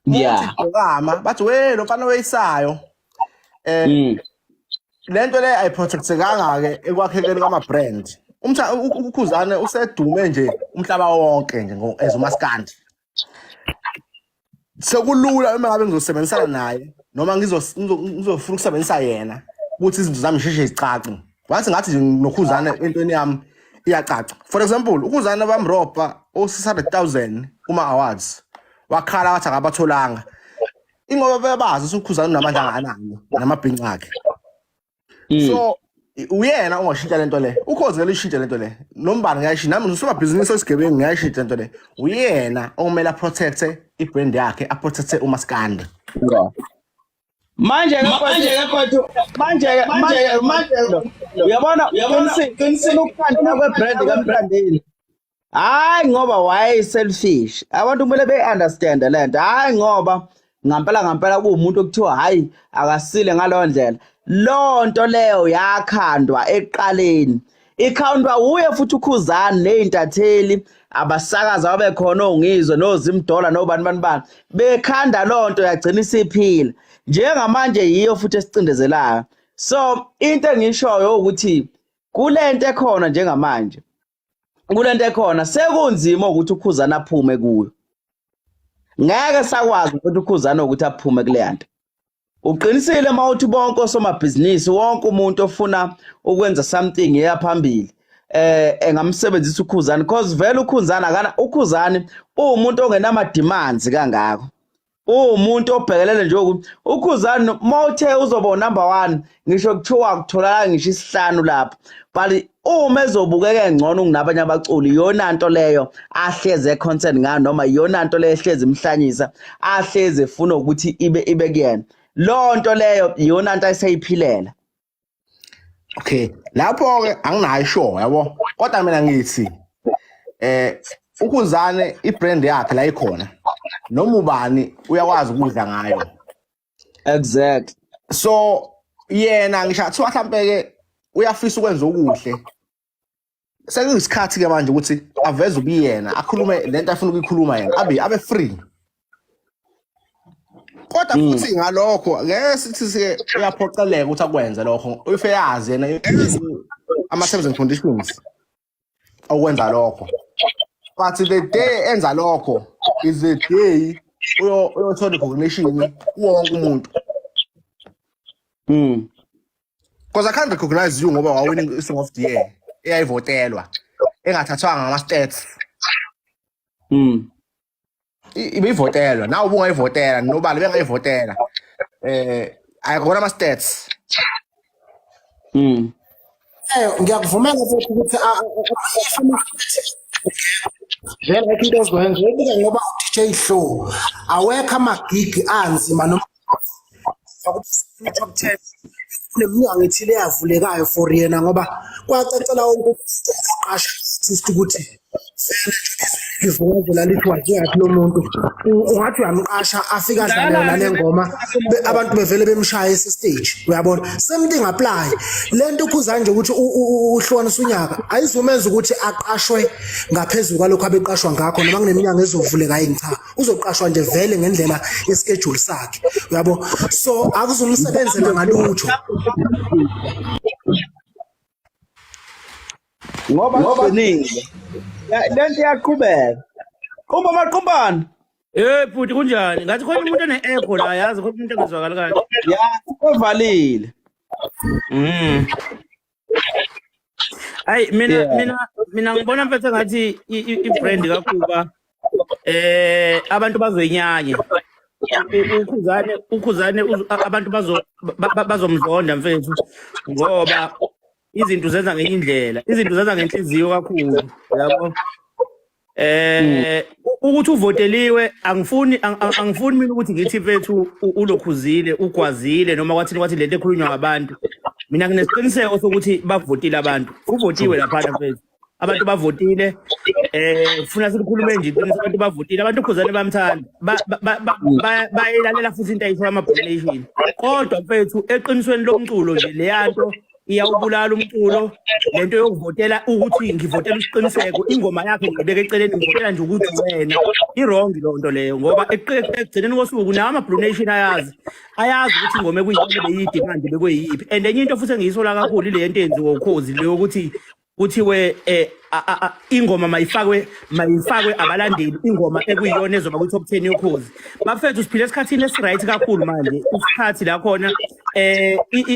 Uma uthi igcokama bathi we lo mfana oweyisayo. Lento le ayiprotectekanga ke ekwakhekeni kwama brand. Umtha uKhuzane usedume nje umhlaba wonke nje as umaskandi. Sekulula uma ngabe ngizosebenzisana naye noma ngizofuna ukusebenzisa yena ukuthi izinto zami zisheshe zicace. Wathi ngathi nje noKhuzane entweni yami iyacaca. For example, uKhuzane bamrobha o-600,000 kuma awards. Wakhala wathi akabatholanga. Ingoba bebazi ukuthi uKhuzane unamandla angakanani namabhinca akhe. So uyena ongashintsha lento le. Ukhozi ngeke lishintshe lento le. Nombani ngiyayishintsha nami usomabhizinisi osigebengu ngiyayishintsha lento le. Uyena okumele aprotecte ibrand yakhe, aprotecte umaskandi. Yeah. Manje ke manje ke manje ke manje manje uyabona qinisile ukukhanda kwebrand kaMthandeni. Hayi ngoba waye selfish. Abantu kumele be understand le nto. Hayi ngoba ngampela ngampela kuwumuntu okuthiwa hayi akasile ngaleyo ndlela. Lo nto leyo yakhandwa ekuqaleni. Ikhandwa wuye futhi uKhuzani nezintatheli abasakazi ababekhona ongizwe noZimdola nobani bani bani bekhanda lonto yagcina isiphila njengamanje yiyo futhi esicindezelayo so into engishoyo ukuthi kulento ekhona njengamanje kulento ekhona sekunzima ukuthi uKhuzana aphume kuyo ngeke sakwazi ukuthi uKhuzana ukuthi aphume kuleya nto uqinisile uma uthi bonke osomabhizinisi wonke umuntu ofuna ukwenza something eya phambili engamsebenzisa uKhuzani because vele uKhuzani akana uKhuzani uwumuntu ongenama demands kangako uwumuntu obhekelele nje ukuthi uKhuzani mawuthe uzoba number 1 ngisho kuthiwa kutholakala ngisho isihlanu lapho but uma ezobukeka ngcono kunabanye abaculi iyona nto leyo ahleze concern ngayo noma iyona nto leyo ehlezi imhlanyisa ahleze efuna ukuthi ibe ibe kuyena lo nto leyo iyona nto ayiseyiphilela. Okay, lapho ke anginayo sure yabo. Kodwa mina ngithi uKhuzane ibrand yakhe la ikhona. Noma ubani uyakwazi ukudla ngayo. Exactly. So yena ngisho kuthiwa mhlambe ke uyafisa ukwenza okuhle. Sekuyisikhathi ke manje ukuthi aveze ubuyena akhulume lento afuna ukuyikhuluma yena abe abe free. Kodwa futhi ngalokho ngeke sithi sike uyaphoqeleka ukuthi akwenze lokho ufe yazi yena ama terms and conditions okwenza lokho. But the day enza lokho is the day uyothola recognition wonke umuntu. Because I can't recognize you ngoba wawina i-Song of the Year eyayivotelwa engathathwanga ngama-stats. Ibivotelwa nawe ubungayivotela nobani bengayivotela ayikona ama-stats. Ngiyakuvumela futhi ukuthi vele ayikho into ozoyenza ubuke ngoba u-DJ Hlo awekho amagigi anzima noma top 10 kuneminyango ethile eyavulekayo for yena ngoba kwacacela wonke umuntu oqasha artist ukuthi livuvula lithi waziyaphi lo muntu ungathi uyamqasha afike adlale yona le ngoma abantu bevele bemshaya ese-stage uyabona same thing apply le nto ukhuza nje ukuthi uhlukanisa unyaka ayizumenza ukuthi aqashwe ngaphezulu kwalokhu abeqashwa ngakho noma kuneminyango ezovuleka yini cha uzoqashwa nje vele ngendlela yeschedule sakhe uyabo so akuzumsebenzela ngalutho Ngoba kuqinile. Lento iyaqhubeka. Qumba maqumbana. Eh bhuti kunjani? Ngathi khona umuntu one-echo la yazi khona umuntu engezwakali kahle. Ya, uvalile. Ayi mina mina mina ngibona mfethu ngathi i-brand kaKhuba abantu bazoyinyanya. UKhuzane uKhuzane abantu bazo bazomzonda mfethu ngoba izinto zenza ngenye indlela izinto zenza ngenhliziyo kakhulu yabo ukuthi uvoteliwe angifuni angifuni mina ukuthi ngithi mfethu ulokhuzile ugwazile noma kwathini kwathi lento ekhulunywa ngabantu mina nginesiqiniseko sokuthi bavotile abantu kuvotiwe laphana mfethu abantu bavotile funa sikhulume nje iqiniso abantu bavotile abantu ukhuzane bamthanda bayilalela futhi into ayisho ama-nation kodwa mfethu eqinisweni lomculo nje leyanto Iyawubulala umculo lento yokuvotela ukuthi ngivotela isiqiniseko, ingoma yakhe ngibeke eceleni, ngivotela nje ukuthi wena i-wrong leyo nto leyo, ngoba ekugcineni kosuku nawo ama-Blue Nation ayazi ukuthi ingoma ekuyiyona beyiyidemand bekuyiyiphi. And enye into futhi engiyisola kakhulu ile nto eyenziwa ukhozi leyo, ukuthi kuthiwe ingoma mayifakwe abalandeli, ingoma ekuyiyona ezoba kwi-top 10 yokhozi. Bafethu, siphila esikhathini esi-right kakhulu manje, isikhathi la khona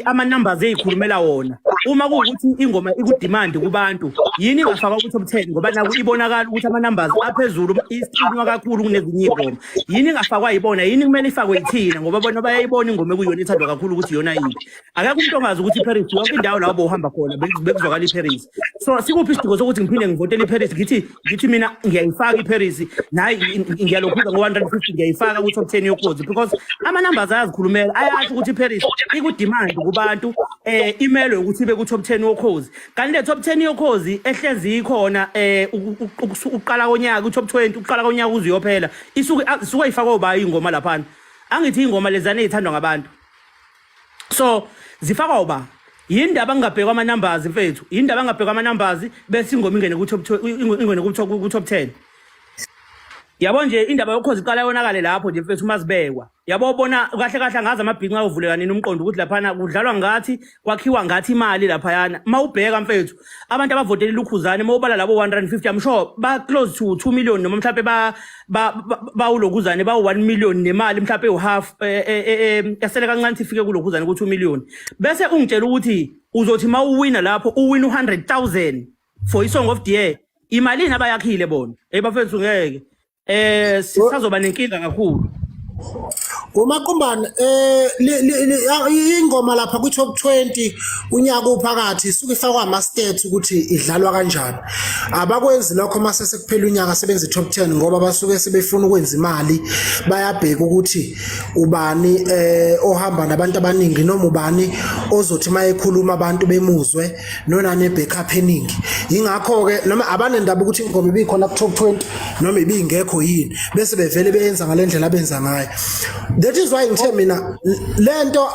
ama-numbers eyikhulumela wona. Uma kuwukuthi ingoma iku-demand kubantu, yini ingafakwa ku-top 10? Ngoba naku ibonakala ukuthi ama-numbers aphezulu, istreamwa kakhulu kunezinye iy'ngoma. Yini ingafakwa yibona? Yini kumele ifakwe yithina? Ngoba bona bayayibona ingoma ekuyiyona ethandwa kakhulu ukuthi iyona yiphi. Akekho umuntu ongazi ukuthi iParis, yonke indawo la bowuhamba khona bekuzwakala iParis. So sikuphi isidingo sokuthi ngiphinde ngivotele iParis, ngithi mina ngiyayifaka iParis, nayi ngiyalokhuza ngo-150, ngiyayifaka ku-top 10 yokhozi? Because ama-numbers ayazikhulumela, ayasho ukuthi iParis iku-demand kubantu, imelwe ukuthi ibe ku-top 10 yokhozi. Kanti le top 10 yokhozi ehlezi ikhona uqala konyaka, ku-top 20 uqala konyaka uze uyophela, isuke ifakwe uba ingoma laphana. Angithi ingoma lezana ey'thandwa ngabantu, so zifakwa uba yindaba ngingabhekwa ama-numbers, mfethu? Yindaba angabhekwa ama-numbers bese ingoma ingene ingene ku-top 10? Yabo nje, indaba yokhozi iqala yonakale lapho nje, mfethu, uma zibekwa. Yabo, bona kahle kahle angazi amabhinca ayovuleka nini umqondo ukuthi laphana kudlalwa ngathi, kwakhiwa ngathi imali laphayana. Uma ubheka, mfethu, abantu abavotelile ukhuzane, uma ubala labo 150, I'm sure ba close to 2 million, noma mhlawumbe bawulokhuzane bawu 1 million nemali mhlawumbe uhalf esele kancane ifike kulokhuzane ku 2 million. Bese ungitshela ukuthi uzothi uma uwina lapho, uwina u-100,000 for i-song of the year, imalini abayakhile bona? Hey bafethu, ngeke, sisazoba nenkinga kakhulu. Umaqumbane, ingoma lapha kwi top 20 unyaka uphakathi isuke ifakwa ama stats ukuthi idlalwa kanjani. Abakwenzi lokho mase sekuphela unyaka sebenza i top 10, ngoba basuke sebefuna ukwenza imali. Bayabheka ukuthi ubani ohamba nabantu abaningi, noma ubani ozothi mayekhuluma abantu bemuzwe nonane backup eningi. Ingakho ke noma abanendaba ukuthi ingoma ibikhona ku top 20 noma ibingekho yini, bese bevele beyenza ngalendlela abenza ngayo. That is why ngithe mina lento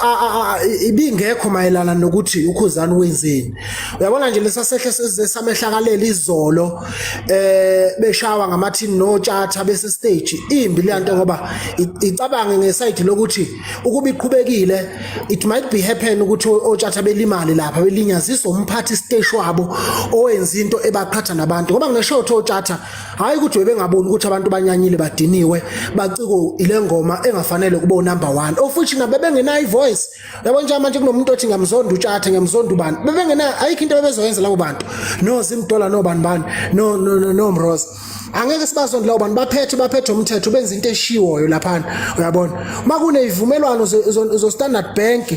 ibingekho mayelana nokuthi ukhuzani wenzeni. Uyabona nje, lesasehle sesamehlakalela izolo, beshawa ngamathini notshatha bese stage, imbi le nto, ngoba icabange ngeside lokuthi ukuba iqhubekile, it might be happen ukuthi otshatha belimale lapha, belinyaziswa umphathi stage wabo owenza into ebaqhatha nabantu. Ngoba ngisho ukuthi otshatha, hayi ukuthi bebengaboni ukuthi abantu banyanyile, badiniwe, baciko ile ngoma engafanele kube number 1, of which nabo bebengenayo ivoice. Yabo nje manje kunomuntu othi ngiyamzonda utshatha, ngiyamzonda ubani, bebengena ayikho into bebezoyenza labo bantu, no Zimdola, no bani bani, no Mrose, angeke sibazonde labo bantu. Baphethe umthetho, benza into eshiwoyo laphana. Uyabona, uma kunezivumelwano zo Standard Bank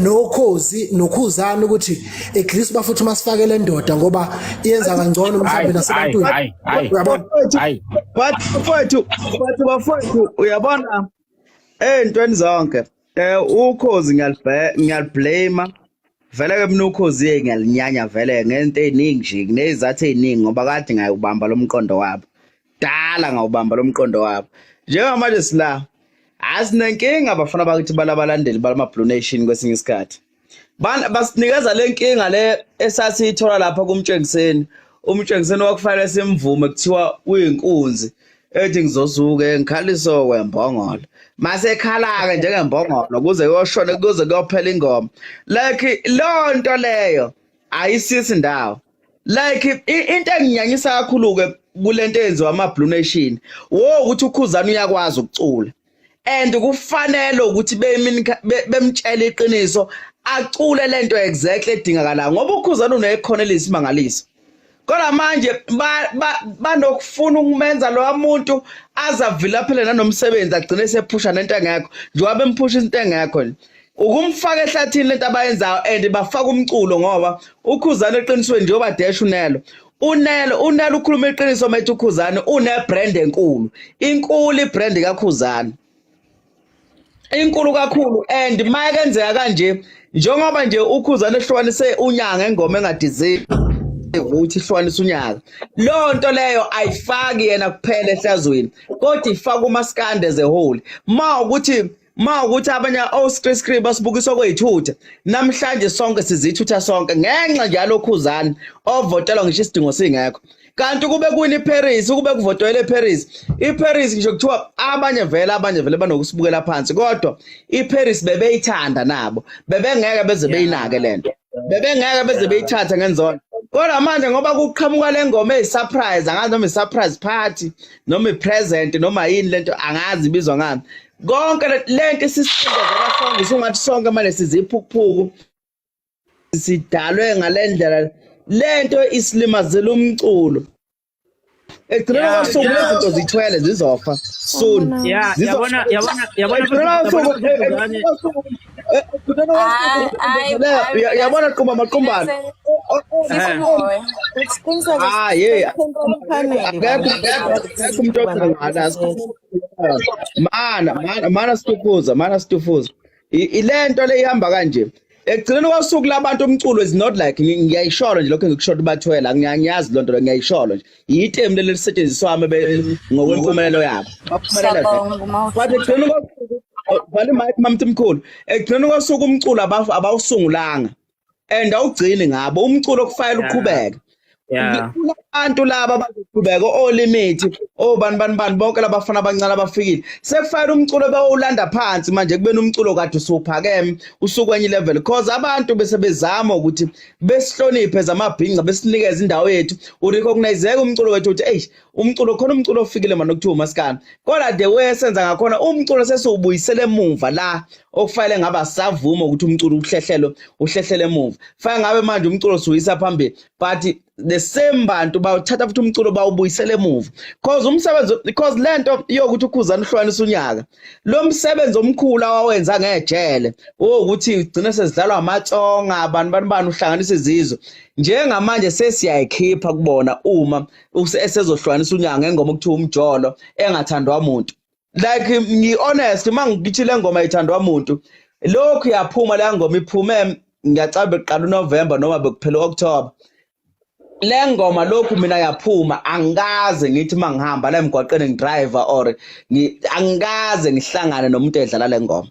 nokhozi nokhuzana ukuthi at least bafuthi masifake le ndoda ngoba iyenza kangcono mhlawumbe nasebantwini. Hayi, hayi. Uyabona? Hayi. But mfowethu, but bafowethu, uyabona ey'ntweni zonke ukhozi ngiyaliblame vele ke mina. Ukhozi ye ngiyalinyanya vele ngento ey'ningi nje, kuney'zathu ey'ningi, ngoba kade ngayubamba lo mqondo wabo dala, ngawubamba lo mqondo wabo. Njengamanje sila asinenkinga, abafana bakithi, balabalandeli balama-Blue Nation, kwesinye isikhathi basinikeza le nkinga le esasiyithola lapha kumtshengiseni. Umtshengiseni wakufanele simvume, kuthiwa uyinkunzi ethi ngizosuke ngikhaliso kwembongolo, masekhala-ke njengembongolo kuze kuyoshona, kuze kuyophela ingoma. Like leyo nto leyo ayisisi ndawo. Like into enginyanyisa kakhulu-ke kule nto eyenziwa ama-Blue Nation wo ukuthi ukhuzane uyakwazi ukucula and kufanele ukuthi bemtshele iqiniso, acule lento exactly edingakalayo, ngoba ukhuzane unekhono eliyisimangaliso. Kodwa manje banokufuna ukumenza loya muntu aze avilaphele nanomsebenzi, agcine sephusha nento engekho, njengoba bemphusha into engekho nje ukumfaka ehlathini lento abayenzayo. And bafaka umculo, ngoba ukhuzane eqinisweni, njengoba dash unelo unelo ukhuluma iqiniso methu, ukhuzane une-brand enkulu, inkulu ibrand kakhuzane, inkulu kakhulu. And mayekenzeka kanje, njengoba nje ukhuzane ehlukanise unyaka engoma engadeserve ukuthi ihlukanise unyaka, leyo nto leyo ayifaki yena kuphela ehlazweni, kodwa ifaka umaskandi as a whole. Ma ukuthi Ma ukuthi abanye o-screen basibukisa okweyithutha, namhlanje sonke sizithutha sonke ngenxa nje yalokhuzane ovotelwa ngisho isidingo singekho. Kanti kube kuwina iParis, kube kuvotelwe eParis, iParis ngisho kuthiwa abanye vele banokusibukela phansi, kodwa iParis bebeyithanda nabo, bebengeke beze beyinake lento, bebengeke beze beyithathe ngenzona. Kodwa manje ngoba kuqhamuka le ngoma eyi-surprise, angazi noma i-surprise party noma i-present noma yini lento, angazi ibizwa ngani, konke lento isisindezela sonke, sungathi sonke manje siziphukuphuku, sidalwe ngale ndlela. Lento isilimazela umculo ekugcineni kosuku. Lezi zinto zithwele zizofa soon. Yabona, yabona, Ekugcineni kosuku, yabona. ekugcineni kosuku, yabona, qumba maqumbana. Ah, yeah. Akekho umuntu othi mana mana mana situfuza, mana situfuza. Ilento le ihamba kanje ekugcineni kosuku labantu, umculo is not like ngiyayisholo nje lokho engikusho ukuthi bathwela, ngiyazi lonto le, ngiyayisholo nje, yitemu leli lisetshenziswa ngokwempumelelo yabo, baphumelela vele. But ekugcineni kosuku, vala imic mamthimkhulu, ekugcineni kosuku umculo abawusungulanga and awugcini ngabo umculo, kufanele uqhubeke. Kunabantu laba abazoqhubeka, olimit, obani bani bani, bonke labafana abancane abafikile, sekufanele umculo bewulanda phansi manje, kubeni umculo kade usuphakeme usukwenye level, because abantu bese bezama ukuthi besihloniphe zamabhinca, besinikeze indawo yethu, urecognize umculo wethu ukuthi eish, umculo khona, umculo ofikile manje okuthiwa umaskandi. Kodwa the way esenza ngakhona umculo, sesiwubuyisele emuva la okufanele ngabe savuma ukuthi umculo uhlehlelo uhlehlele emuva, fanele ngabe manje umculo siwuyisa phambili, but the same bantu bawuthatha futhi umculo bawubuyisela emuva, cause umsebenzi, because lento yokuthi uKhuzani uhlukanisa unyaka, lo msebenzi omkhulu awawenza ngejele wokuthi ugcine sezidlalwa amaTsonga, abantu bani bani, uhlanganisa izizwe, njengamanje sesiyayikhipha kubona uma esezohlukanisa unyaka ngengoma okuthiwa Umjolo engathandwa umuntu. Like, ngi-honest uma ngithi le ngoma ithandwa umuntu, lokhu yaphuma le ngoma, iphume ngiyacaba bekuqala uNovember noma bekuphela u-October. Le ngoma lokhu mina yaphuma, angikaze ngithi mangihamba la emgwaqeni ngidriver or angikaze ngihlangane nomuntu edlala le ngoma.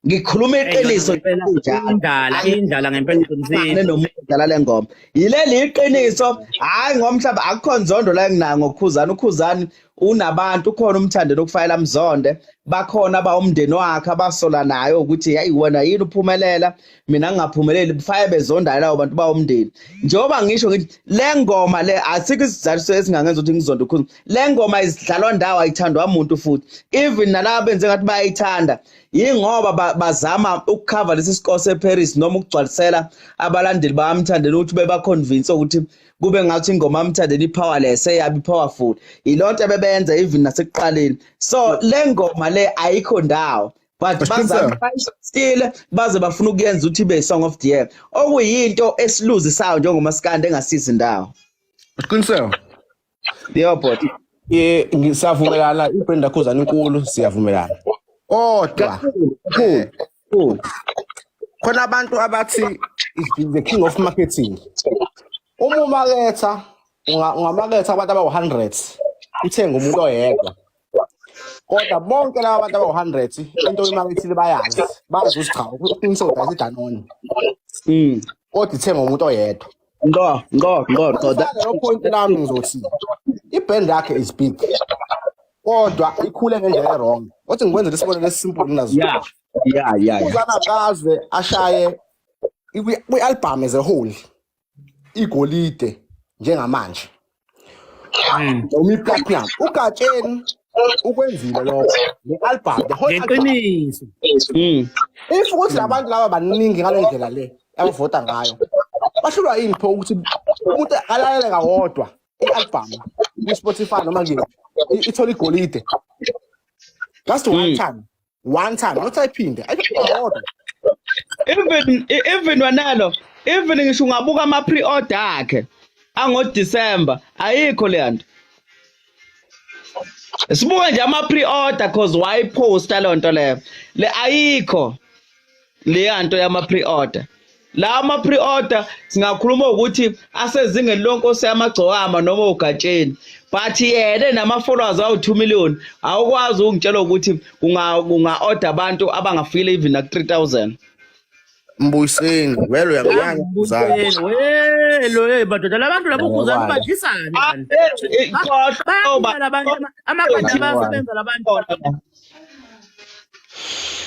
Ngikhuluma iqiniso njalo. Indlala, indlala ngempela, uqinisile. Nomuntu edlala le ngoma, yileli iqiniso, hayi ngomhlaba akukho nzondo la enginayo ngoKhuzani. UKhuzani unabantu, ukhona umthandeni okufayela mzonde, bakhona abawumndeni wakhe abasola nayo ukuthi hayi wena yini uphumelela, mina ngingaphumeleli, bufaye bezondayo labo bantu bawumndeni. Njengoba ngisho ngithi le ngoma le, asikho isizathu esingangenza ukuthi ngizonde uKhuzani. Le ngoma izidlalwa ndawo, ayithandwa umuntu, futhi even nalabo benze ngathi bayayithanda, yingoba bazama ukukhava lesi score seParis noma ukugcwalisela abalandeli baMthandeni ukuthi beba-convince ukuthi kube ngathi ingoma yaMthandeni i-powerless, eyabi powerful. Yilonto ebebenza even nasekuqaleni. So le ngoma le ayikho ndawo, but bazama bayishistile baze bafuna ukuyenza ukuthi ibe song of the year, okuyinto esiluzisayo njengomaskandi engasizi indawo. Qiniseko. Yebo bhuti. Ye, ngisavumelana, ibrand yaKhuzani inkulu, siyavumelana. Kodwa Cool cool. Khona abantu abathi is the king of marketing. Uma umaketha, ungamaketha abantu abawu-100, uthenge umuntu oyedwa. Kodwa bonke laba bantu abawu-100 into oyimakethile bayazi. Bazi ukuthi cha, uqiniseko udayisa iDanone. Kodwa ithenga umuntu oyedwa. Ngqo ngqo ngqo ngqo. Lelo point lami, ngizothi ibrand yakhe is big. Kodwa ikhule ngendlela e-wrong. Othi ngikwenzele isibonelo esisimple kunazo. Yeah. Uzana akaze ashaye kwi-album as a whole igolide njengamanje noma iplatinum. UGatsheni ukwenzile lokho ne-album, the whole album. Ngeqiniso. If ukuthi labantu laba baningi ngale ndlela le abavota ngayo, bahlulwa yini pho ukuthi umuntu alalele kawodwa i-album ku-Spotify noma kuyiphi, ithole igolide just one time, one time, not ayiphinde, ayiphinde kawodwa. Even wanalo, even ngisho ungabuka ama pre-order akhe ango December, ayikho le nto. Sibuka nje ama pre-order, cause why posta lonto leyo le, ayikho leya nto yama pre-order. La ama pre-order singakhuluma ukuthi asezingeni lonkosi yamagcokama noma uGatsheni. But yena nama-followers awu-2 million, awukwazi ukungitshela ukuthi kunga-order abantu abangafikile even naku-3000. Mbuyiseni vele uyamnyanya uKhuzani. Mbuyiseni we lo, hey madoda, labantu labo uKhuzani badlisane Ah, mani. Khohlwa Bayadlala labantu, amakhanda bayasebenza labantu.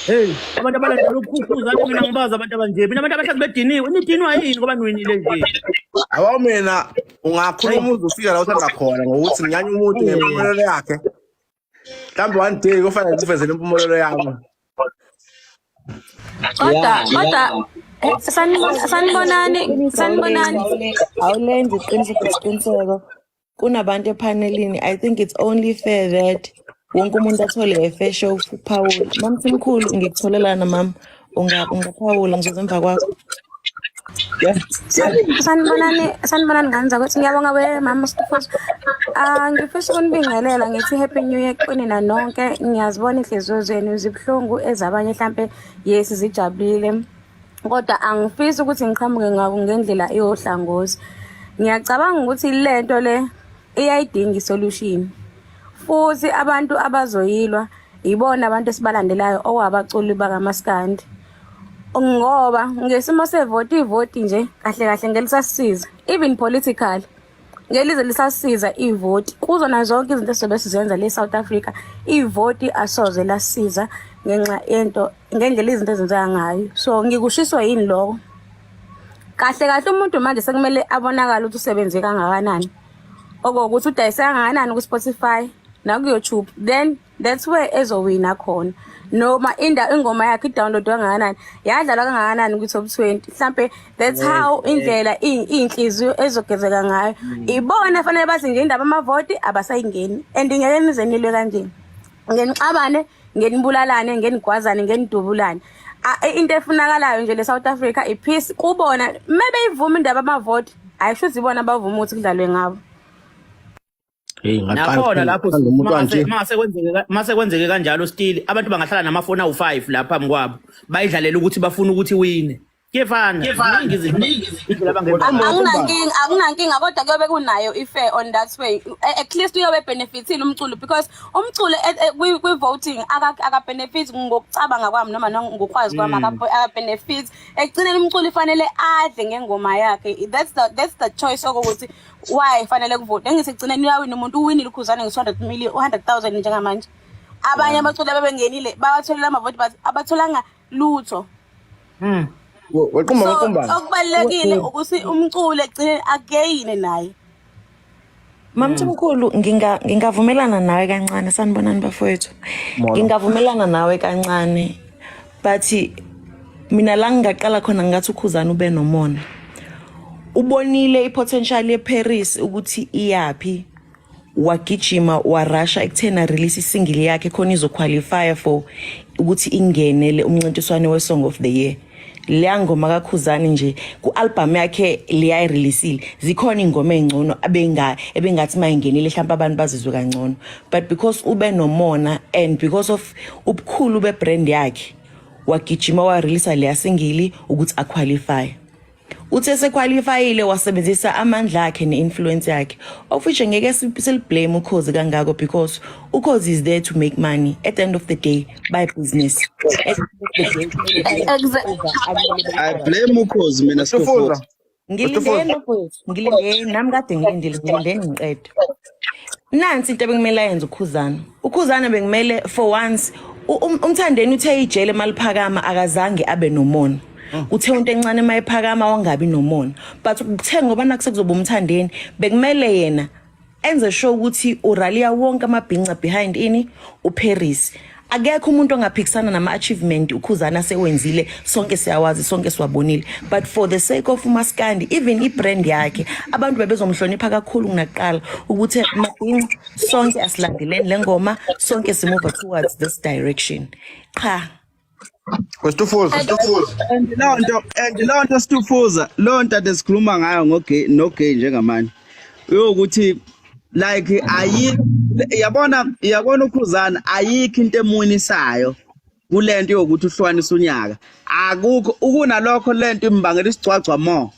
Hey, abantu abalandela uKhuzani, mina ngibazi abantu abanje. Mina abantu abahlezi bediniwe, nidinwa yini ngoba niwinile nje? Yabo, mina ungakhuluma uze ufike la uthanda khona ngokuthi nginyanya umuntu ngempumelelo yakhe. Mhlawumbe one day kufanele ngikuvezele impumelelo yami. Kodwa kodwa sanibonani, sanibonani. Awulenzi iqiniso isiqiniseko. Kunabantu ephanelini. I think it's only fair that wonke umuntu athole a fair show ukuphawula. Mamthimkhulu, ngikutholelana mama. Ungaphawula, ngizoza emva kwakho. Sanibonani, sanibonani ngane zakwethu. Ngiyabonga we mama Stufuza. Ah, ngifisa ukunibingelela ngithi happy new year kunina nonke. Ngiyazibona inhliziyo zenu zibuhlungu, ezabanye mhlambe yes zijabulile. Kodwa angifisi ukuthi ngiqhamuke ngako ngendlela yohlangothi. Ngiyacabanga ukuthi lento le iyayidinga isolution. Futhi abantu abazoyilwa ibona abantu esibalandelayo, okwabaculi bakamaskandi. Ngoba ngesimo sevoti, ivoti nje kahle kahle ngeke lisasisiza, even politically ngeke lize lisasiza ivoti kuzona zonke izinto esizobe sizenza le South Africa. Ivoti asoze lasiza ngenxa yento, ngendlela izinto ezenzeka ngayo. So ngikushiswa yini lokho? Kahle kahle umuntu manje sekumele abonakale ukuthi usebenze kangakanani, okokuthi udayise kangakanani ku-Spotify naku-YouTube, then that's where ezowina khona, noma inda ingoma yakhe idownload kangakanani, yadlalwa kangakanani kwi-top 20 mhlampe. That's how indlela iy'nhliziyo ezogezeka ngayo. Ibona fanele bathi nje indaba amavoti abasayingeni, and ngeke nize nilwe kanje, ngenixabane, ngenibulalane, ngenigwazane, ngenidubulane. Into efunakalayo nje le South Africa i-peace kubona. Mebeyivuma indaba amavoti, ayisho ukuthi ibona abavuma ukuthi kudlalwe ngabo. Hey, ngaqala Nakhona lapho ukuthanda umuntu kanje. Mase kwenzeke kanjalo, still abantu bangahlala namafoni awu5 lapha phambi kwabo, bayidlalele ukuthi bafuna ukuthi wine. Kuyefana, ziningi izinto indlela abangenza. Akunankinga, akunankinga, kodwa kuyobe kunayo i-fair on that way. At least uyobe benefitile umculo, because umculo kwi-voting akabenefit ngokucabanga kwami noma ngokwazi kwami, akabenefit. Ekugcineni umculo ifanele adle ngengoma yakhe. That's the choice okokuthi why fanele kuvote. Engithi ekugcineni uyawina umuntu, uwinile uKhuzane nge-200 million, 100,000. Njengamanje abanye abaculi abebengenile bawatholile amavoti, but abatholanga lutho. Wequmba So wequmbana. okubalulekile ukuthi umculo ekugcineni ageyine naye. Mamthimkhulu, ngingavumelana nawe kancane. Sanibonani bafowethu. Molo. Ngingavumelana nawe kancane. But mina la ngingaqala khona, ngathi uKhuzani ube nomona. Ubonile ipotential yeParis ukuthi iyapi, wagijima warasha ekuthena release isingle yakhe khona izoqualify for ukuthi ingenele umncintiswano we-Song of the Year. Leya ngoma kaKhuzani nje ku-album yakhe leyayireleasile, zikhona iy'ngoma ey'ngcono ebengathi uma ingenile mhlawumpe abantu bazizwe kangcono, but because ube nomona and because of ubukhulu bebrand yakhe, wagijima wareleasa leya single ukuthi aqualify. Uthe sequalifyile, wasebenzisa amandla akhe ne-influence yakhe, of which ngeke siliblame uKhozi kangako, because uKhozi is there to make money. At the end of the day, by business, at the end of the day, I blame uKhozi mina. Stufuza. Stufuza. Ngilindeni bafowethu, ngilindeni nami, kade ngilindile, ngilindeni ngiqede. Nansi into ebekumele ayenze uKhuzana. UKhuzana bekumele for once uMthandeni uthe ijele maliphakama akazange abe nomona. Uthe into encane mayiphakama wangabi nomona, but kuthe ngoba naku sekuzoba uMthandeni, bekumele yena enze sure ukuthi uralliya wonke amabhinca behind ini uParis. Akekho umuntu ongaphikisana nama-achievement uKhuzana asewenzile, sonke siyawazi, sonke siwabonile, but for the sake of umaskandi, even ibrand yakhe, abantu bebezomhlonipha kakhulu kunakuqala ukuthi mabhinca sonke asilandeleni le ngoma, sonke simove towards this direction qha. Stufuza. And loo nto Stufuza, loo nto ade sikhuluma ngayo ngogay no-gay njengamanje, uyokuthi like ayi yabona uKhuzana, ayikho into emwinisayo kulento yokuthi uhlukanisa unyaka, akukho ukunalokho, lento imbangela isigcwagcwa more.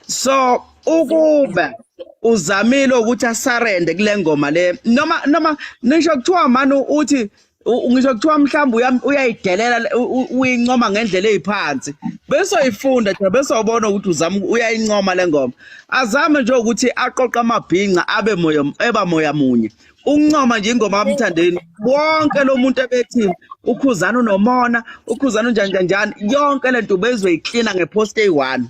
So ukube Uzamile ukuthi asarende kule ngoma le, noma nisho kuthiwa mani uthi ngisho kuthiwa mhlawumbe uyayidelela, uyincoma ngendlela eyiphansi, bese uyifunda thina, bese ubona ukuthi uzama uyayincoma le ngoma. Azame nje ukuthi aqoqe amabhinca abe moya, eba moya munye, ukuncoma nje ingoma kaMthandeni. Wonke lo muntu ebethi uKhuzani unomona, uKhuzani unjani njani njani, yonke lento ubezoyiklina ngepost eyi-1.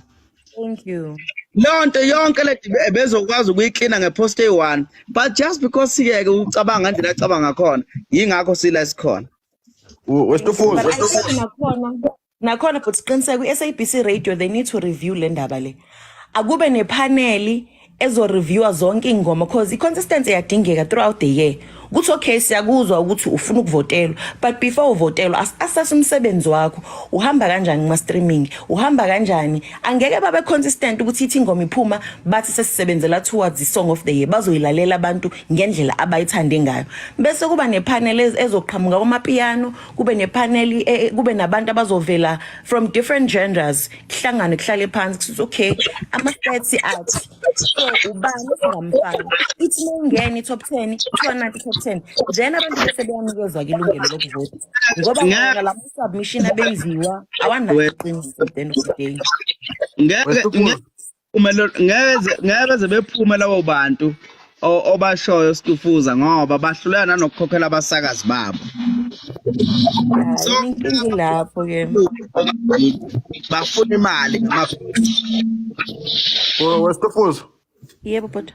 Thank you. Lonto yonke le ebezokwazi ukuyiklina ngepost eyi-1, but just because siyeke ucabanga ngendlela acabanga ngakhona, yingakho sila esikhona. Westufuza. But I think nakhona futhi siqiniseke kwi-SABC Radio, they need to review le ndaba le. Akube nephaneli ezoreviewa zonke iy'ngoma, cause i-consistency iyadingeka throughout the year. Ukuthi okay, siyakuzwa ukuthi ufuna ukuvotelwa, but before uvotelwa asase umsebenzi wakho, uhamba kanjani kuma-streaming, uhamba kanjani. Angeke babe consistent ukuthi ithi ingoma iphuma bathi sesisebenzela towards i-song of the year. Bazoyilalela abantu ngendlela abayithande ngayo, bese kuba nephanel ezoqhamuka kwamapiyano, kube nephanel, kube nabantu abazovela from different genders, kuhlangane, kuhlale phansi, kusithi okay, ama-stats athi so, ubani esingamfaka, ithi mawungena i-top 10, kuthiwa nanti i-top 10, then abantu bese beyanikezwa-ke ilungelo lokuvota, ngoba wona lama submission abenziwa awanayo iqiniso at the end of the day. Ngeke. Westufuza. Ngeke beze bephume labo bantu obashoyo, Stufuza, ngoba bahluleka nanokukhokhela abasakazi babo. So Hayi, inkinga ilapho-ke. Bafuna imali. Westufuza. Yebo bhuti.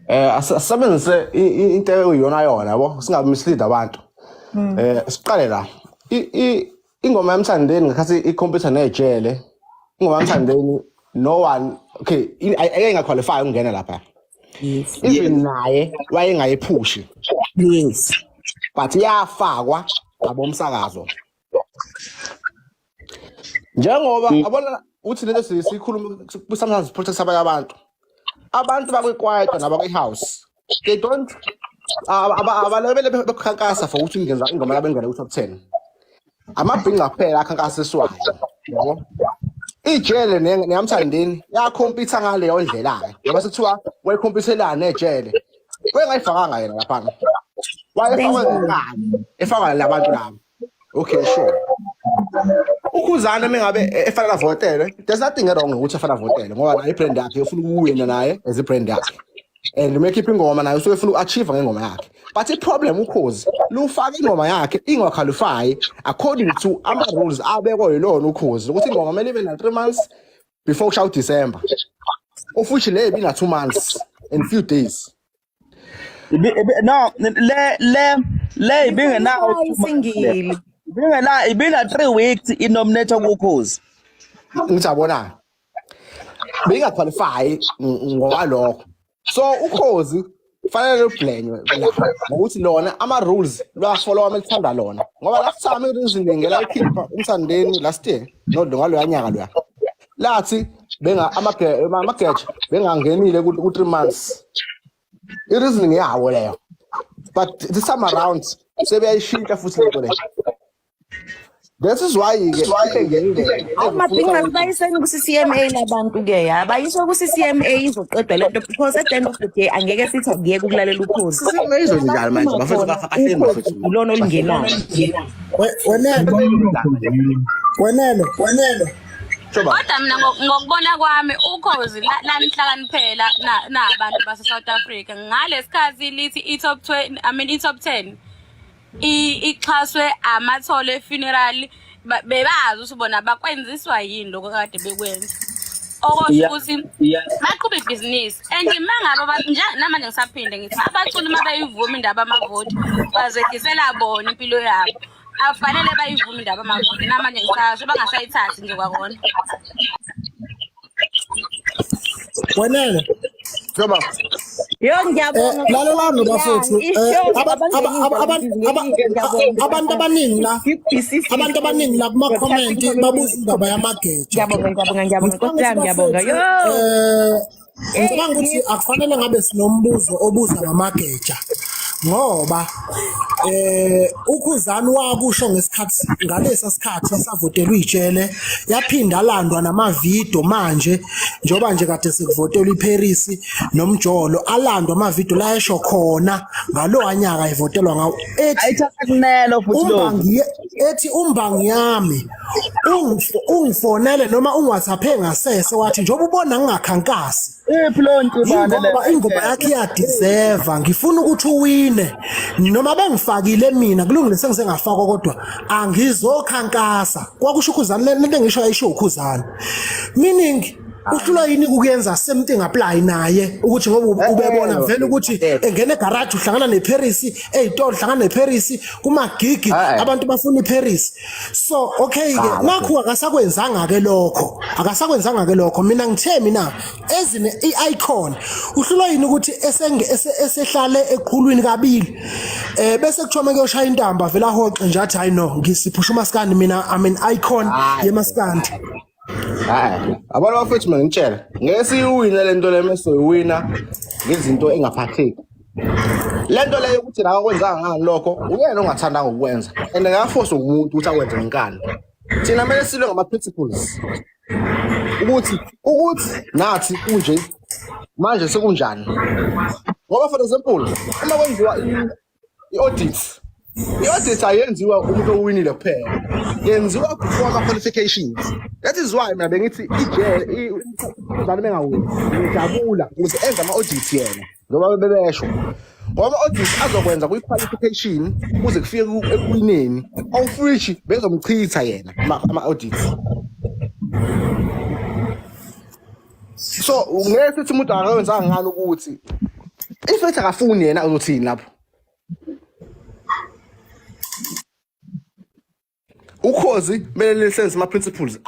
Asisebenzise into eyiyona yona, yabo, singabi mislead abantu. Siqale la. Ingoma yamthandeni ngakhathi ikhompyutha nejele. Ingoma yamthandeni, no one, okay, ayeke ingaqualify ukungena lapha. Even naye wayengayiphushi. But iyafakwa ngabomsakazo. Njengoba abona uthi lento sikhuluma, sometimes protect abanye abantu. Abantu bakwi-kwaito nabakwi-house, they don't abalebele bekukhankasa for ukuthi ingenza ingoma yabo ingene ku-top 10. Amabhinca kuphela akhankasiswayo, yabo. Ijele neyamthandeni yakhompitha ngaleyo ndlela-ke, ngoba sekuthiwa wayekhompithelana nejele, wayengayifakanga yena laphana, wayefakwe ngenkani, efakwa labantu labo. Okay, sure, uKhuzane mengabe efanele avotelwe, there's nothing wrong ngokuthi afanele avotelwe, ngoba naye ibrand yakhe ufuna ukuwina naye as ibrand yakhe, and mekhipha ingoma naye usuke efuna uku-achieve ngengoma yakhe. But i-problem, uKhozi lufaka ingoma yakhe ingaqualify according to ama-rules abekwe yilona uKhozi, ukuthi ingoma kumele ibe na-3 months before kushaya uDecember, ofuthi le ibina 2 months and few days. No, le ibingenawo Isingili. Ibingena, ibina 3 weeks inominate kuKhozi. Ngithi yabona, beyingaqualify ngokwalokho, so uKhozi kufanele lublenywe la ngokuthi lona ama-rules lwafollowa uma lithanda lona, ngoba last time i-reasoning ngelayikhipha uMthandeni last year, no, ngaloya nyaka loya, lathi benga amageja bengangenile ku-3 months, i-reasoning yawo leyo. But this time around sebeyayishintsha futhi lento le. This is why-ke engenile. Amabhinca bayiseni ku-CCMA labantu-ke, abayiswe ku-CCMA, izoqedwa lento, because at the end of the day angeke sithi akuyeke ukulalela uKhozi. CCMA izonje njani manje, bafethu? Kahleni bafethu. Ilona olungenayo. Wenene, wenene, wenene. Shoba. Kodwa mina ngokubona kwami, uKhozi lanihlakaniphela nabantu base-South Africa ngalesikhathi lithi i-top 20, I mean i-top 10 ixhaswe amathole funeral, bebazi ukuthi bona bakwenziswa yini lokho kade bekwenza, okusho ukuthi baqhuba ibhizinisi. And uma ngabe namanje ngisaphinde ngithi abaculi uma beyivuma indaba amavoti, bazehlisela bona impilo yabo. Akufanele bayivume indaba amavoti, namanje ngisasho, bangasayithathi nje kwakona. Wenene. Shoba. Yo, ngiyabonga. Lalelani bafethu, abantu abaningi la kuma-comment babuza indaba yamageja. Ngiyabonga, ngiyabonga, ngiyabonga, nkosi yami, ngiyabonga, yo. Ngicabanga ukuthi akufanele ngabe sinombuzo obuza ngamageja. Ngoba uKhuzani wakusho ngesikhathi, ngalesa sikhathi esavotelwa ijele, yaphinda alandwa namavidiyo manje njengoba nje kade sekuvotelwa iParis nomjolo, alandwa amavidiyo la esho khona ngalowa nyaka evotelwa ngawo, ethi Ayithatha kunelo futhi lokhu. Umbangi, ethi umbangi yami ungifonele noma ungiwhatsaphe ngasese, wathi njengoba ubona ngingakhankasi, Iphi leyo ntibane ingoba leyo? Ingoma yakhe iyadeserva, ngifuna ukuthi uwine noma bengifakile mina, kulungile, sengize ngafakwa, kodwa angizokhankasa. Kwakusho uKhuzani lento engisho, ayisho uKhuzani, meaning uhlulwa yini ukuyenza same thing apply naye, ukuthi ngoba ubebona vele ukuthi engena egarage uhlangana neParis, ey'tolo uhlangana neParis, kumagigi abantu bafuna iParis. So okay ke, nakhu akasakwenzanga ke lokho, akasakwenzanga ke lokho. Mina ngithe mina ezine i-icon uhlulwa yini ukuthi esehlale eqhulwini kabili, bese kuthiwa mekuyoshaya intamba vele ahoxe nje, athi hayi no, ngisiphusha umaskandi, mina I'm an icon yemaskandi. Hayi, abantu bafethu, mina ngitshela, ngeke siyiwine le nto le mesoyiwina ngezinto engaphatheki. Le nto leyo ukuthi la akwenzanga ngani lokho, uyena ongathandanga ukwenza and ngaforce umuntu ukuthi akwenze ngenkani. Thina kumele silwe ngama-principles ukuthi nathi kunje manje sekunjani, ngoba for example uma kwenziwa i-audit, i-audit ayenziwa umuntu owinile kuphela, yenziwa before ama-qualifications. That is why mina bengithi ijele umdlali bengawini, ngijabula ukuze enze ama-audit yena, njengoba bebesho, ngoba ama-audit azokwenza kwi-qualification kuze kufike ekuwineni, of which bezomchitha yena ama-audit. So ngeke sithi umuntu akawenzanga ngani, ukuthi if ethi akafuni yena, uzothini lapho? Ukhozi kumele lisebenzise ama-principles.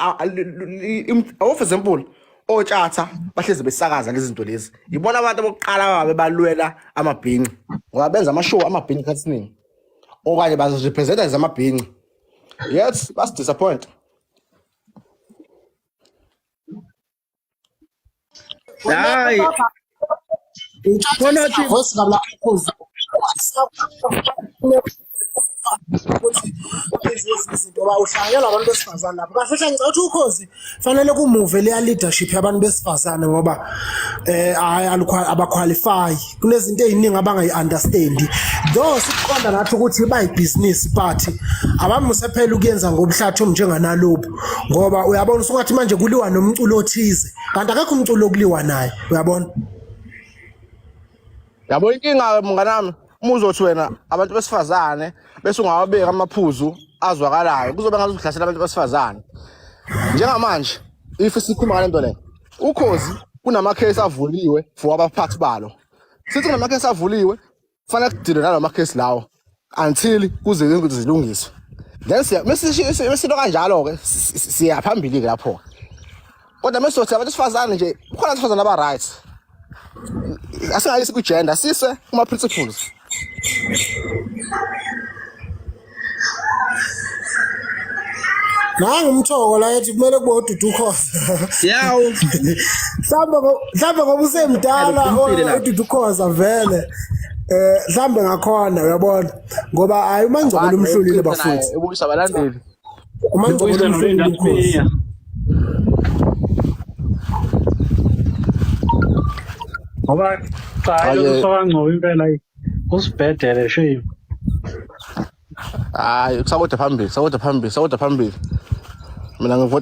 For example, otshatha bahlezi besakaza lezi zinto lezi, ibona abantu abokuqala ababe balwela amabhinci, ngoba benza ama-show amabhinci isikhathi esiningi, okanye bazirepresenta as amabhinci, yet basidisappoint. Hayi. Khona uthi Voice kabla ukhozi ukuthi izinto ba uhlanganyelwa abantu besifazane lapho kahle hle. Ngicela ukuthi ukhozi fanele kumuve leya leadership yabantu besifazane, ngoba hayi, abaqualify, kunezinto eziningi abangayi-understand, though siqonda nathi ukuthi bayibhizinisi, but abamuse phela ukuyenza ngobuhlathi njenganalobu, ngoba uyabona usungathi manje kuliwa nomculo othize, kanti akekho umculo okuliwa naye, uyabona. Yabo, inkinga mnganami, uma uzothi wena abantu besifazane bese ungawabeki amaphuzu azwakalayo, kuzobe ngathi uhlasela abantu besifazane. Njengamanje if sikhuluma ngale nto le, ukhozi kunamakhesi avuliwe for abaphathi balo, sithi kunamakhesi avuliwe, kufanele kudilwe nalawo makhesi lawo until kuze izinto zilungiswe, then siya mesilo kanjalo-ke, siya phambili-ke lapho-ke. Kodwa mesizothi abantu besifazane nje, kukhona abesifazane aba-right, asingayisi kwi-gender, sise kuma-principles. Nangu umthoko la ethi kumele kube uDudu Khoza. Yawu. Mhlawumbe ngoba usemdala Uqinisile lapho. uDudu Khoza vele. Mhlawumbe ngakhona, uyabona, ngoba hayi, uMangcobo lumhlulile bafuthu. Ebuyisa abalandeli. UMangcobo Ngibuyisa lumhlulile noLinda ukhozi. Sibiya. Ngoba cha, Hhayi, lo msokangcobo impela usibhedele shame. Hayi, kusakude phambili, sakude phambili, sakude phambili. Mina ngivota